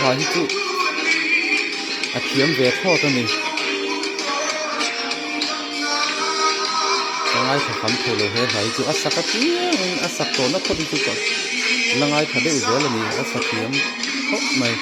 hla hi chu a thiam ve thlawt a ni. Ka ngaithla kham thei lo he hla hi chu a sak apiangin a sak tawhna phawt hi chu ka la ngaithla deuh zel a ni a sa thiam khawp mai.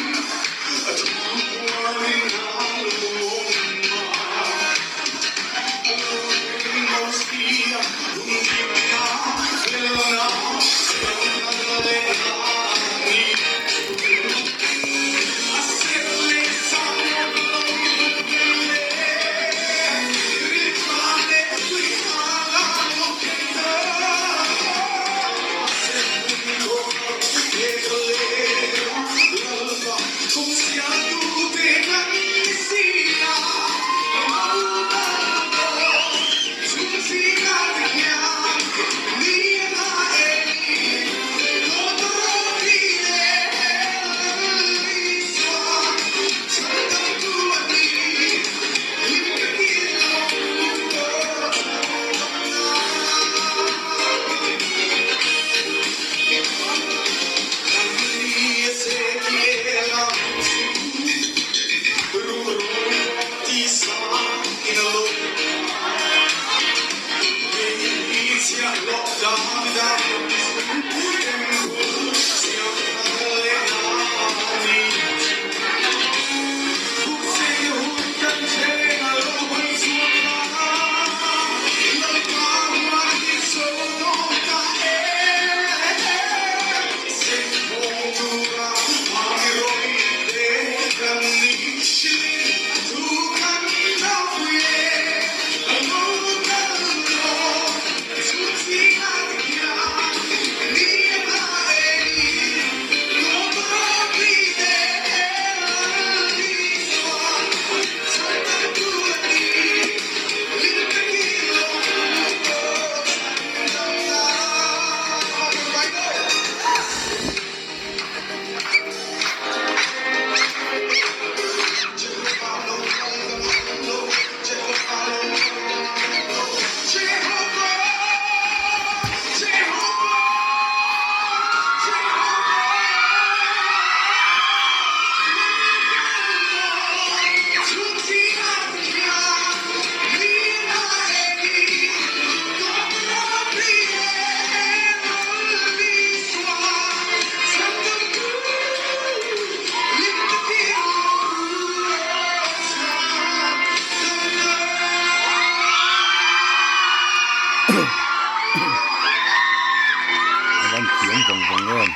A van thiam vawng vawng em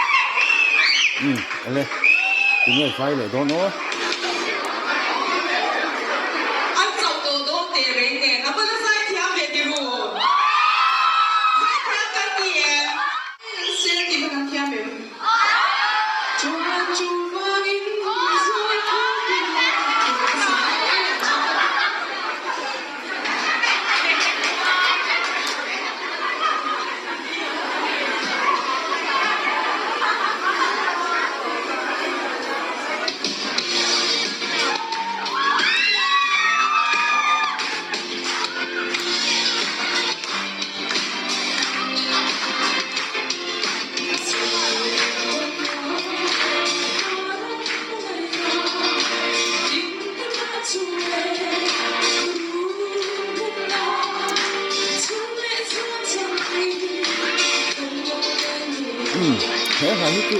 umm awle tunge zai leh dawn aw. An chauh tawh dawn teh reng nen a bula zai thiam ve ti ru. Zai thiam kan ni em? Sel tih kha kan thiam em? Chuan chu vangin zui thupin tih ka sa em em thin a. Umm he hla hi chu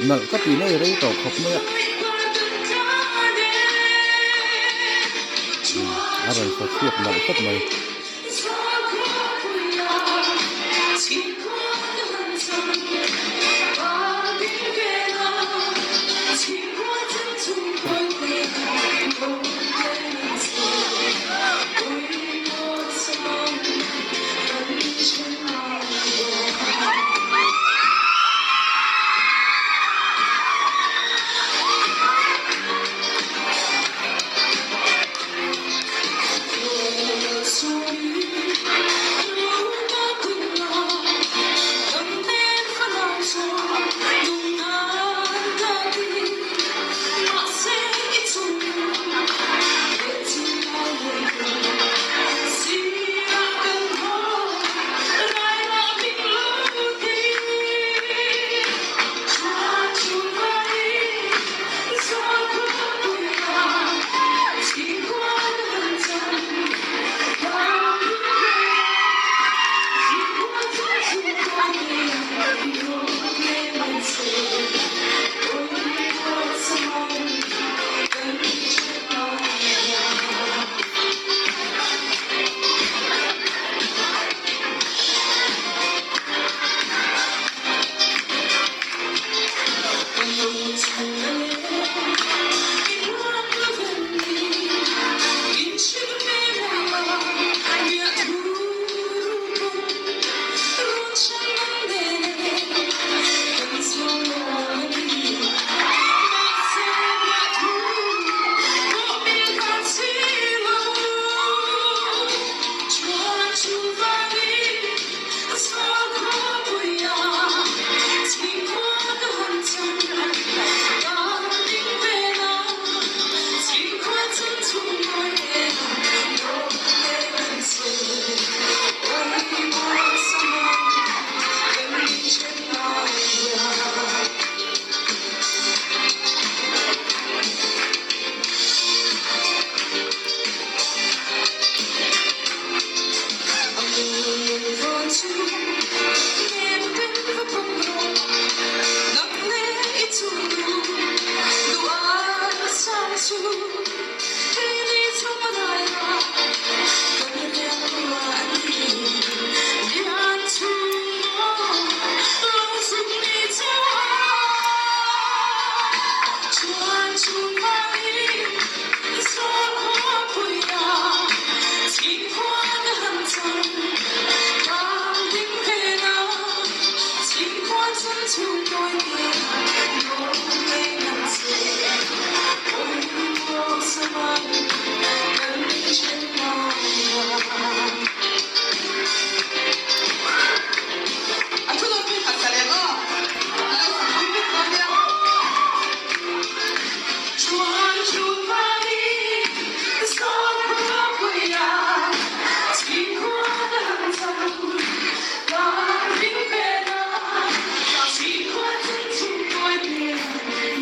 nalh ka tih na i rei tawh khawp mai a umm a rawn sa chhuak nalh khawp mai.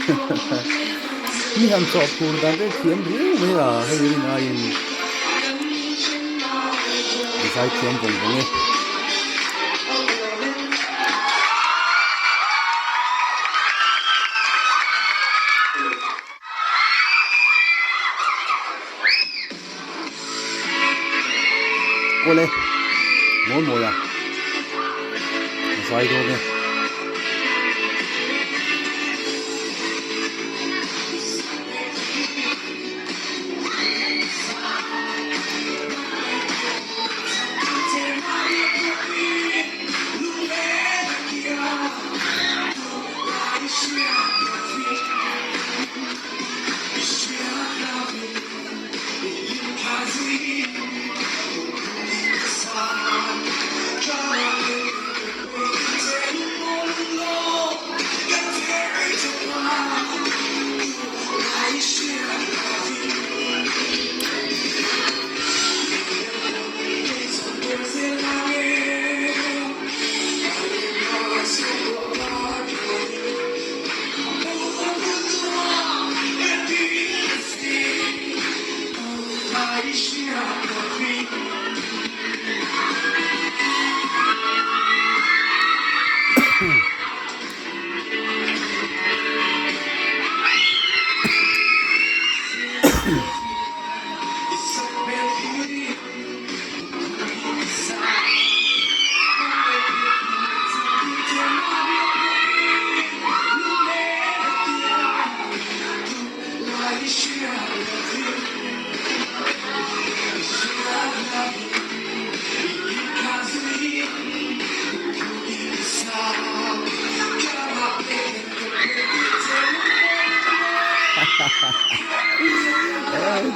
Mi han chawh phur dan te thiam riau mai a hei rin aiin zai thiam vawng vawng e. Awle mawi mawi a zai dawn e.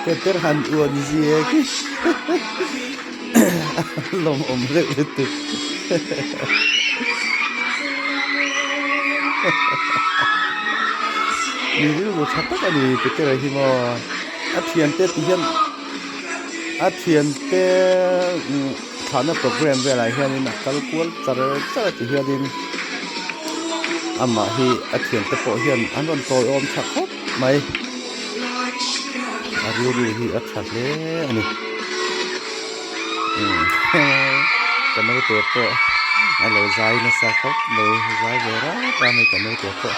Peter han uan zia khi lawmawm reuh lutuk. Mi rilru tha tak a ni Petera hi maw a thiante ti hian a thiante thlahna program velah hianin a kal kual char char a ti hianin amah hi a thiante pawh hian an rawn tawiawm tha khawp mai a rilru hi a tha hle a ni. Ka naute pawh a lo zai nasa khawp mai zai ve rap a mai ka naute pawh.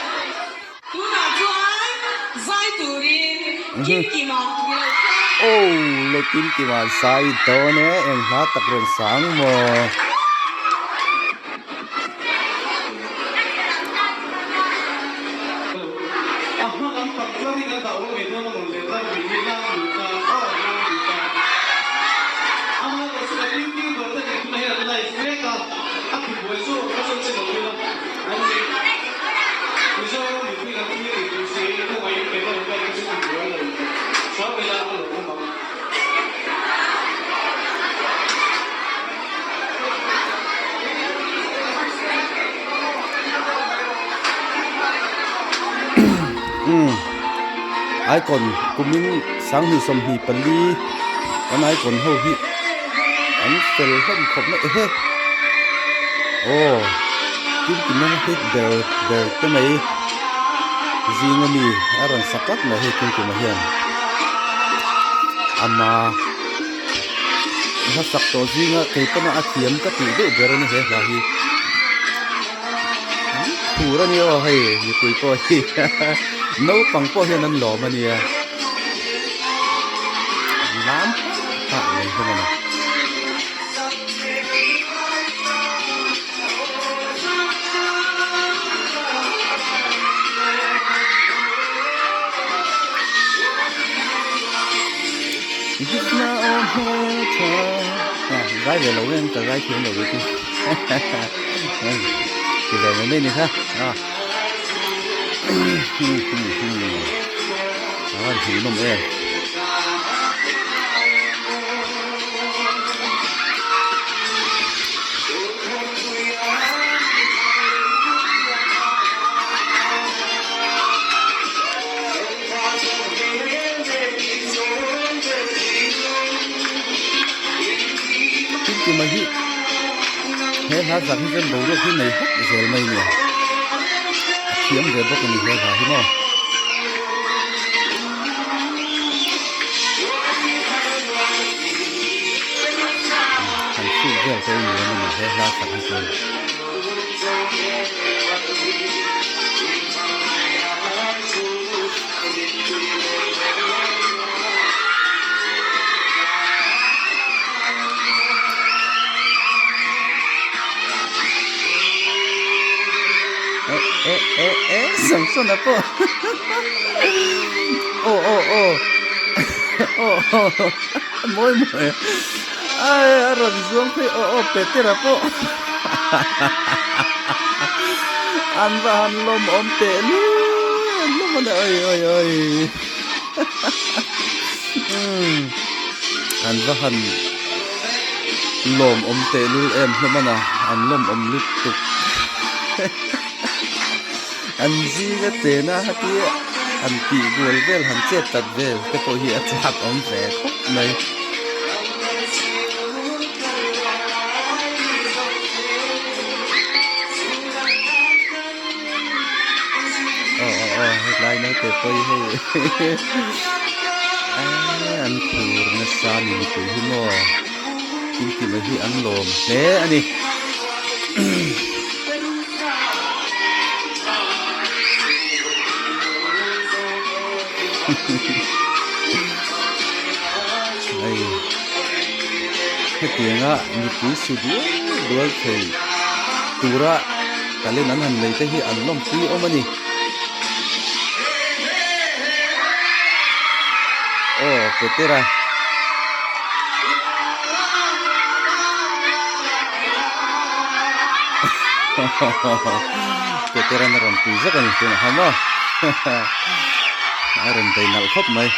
Tunah chuan zai turin Kimkima ni lo chuan. Aw le Kimkima zai dawn e eng hla tak rawn sang maw. Umm icon kumin 2024 kan icon ho hi an fel hlawm khawp mai ehe aw kimkima hit ber ber te mai zinga mi a rawn sa tlat mai hei kimkima hian ama hmasak tawh zinga kei pawna a thiam ka tih deuh ber a ni he hla hi phur a ni aw hei mipui pawh hi naupang pawh hian an lawm a nia lam hah mai hlawm a ni. Zai ve lo em ka zai thiam lo ve chu ti ve mai mai ni kha a a hmuhnawm em. Kimkima hi he hla zak hi chuan boruak hi nei hawk zel mai nia a thiam ve bawk a ni he hla hi maw. vel te hi nuam a ni he hla sak hi chuan. Eh eh eh eh Samsona pawh aw aw aw aw aw mawi mawi ai a rawn zuang phei aw aw Petera pawh an va han lawm awm teh luai an lawm a ni oi oi oi umm an va han lawm awm teh lul em hlawm a na an lawm awm lutuk an zinga chena heti an tih bual vel han chet tat vel te pawh hi a chak awm ve khawp mai. Aw aw aw hetlai naute pawh hi hei an phur nasa a ni mipui hi maw kimkima hi an lawm hle a ni. Hei hetianga mipui su dual dual thei tura talent an han nei te hi an lawmpui awm a ni. Aw Petera. Petera na rawn pui zek a ni tunah khan maw a rawn bei nalh khawp mai.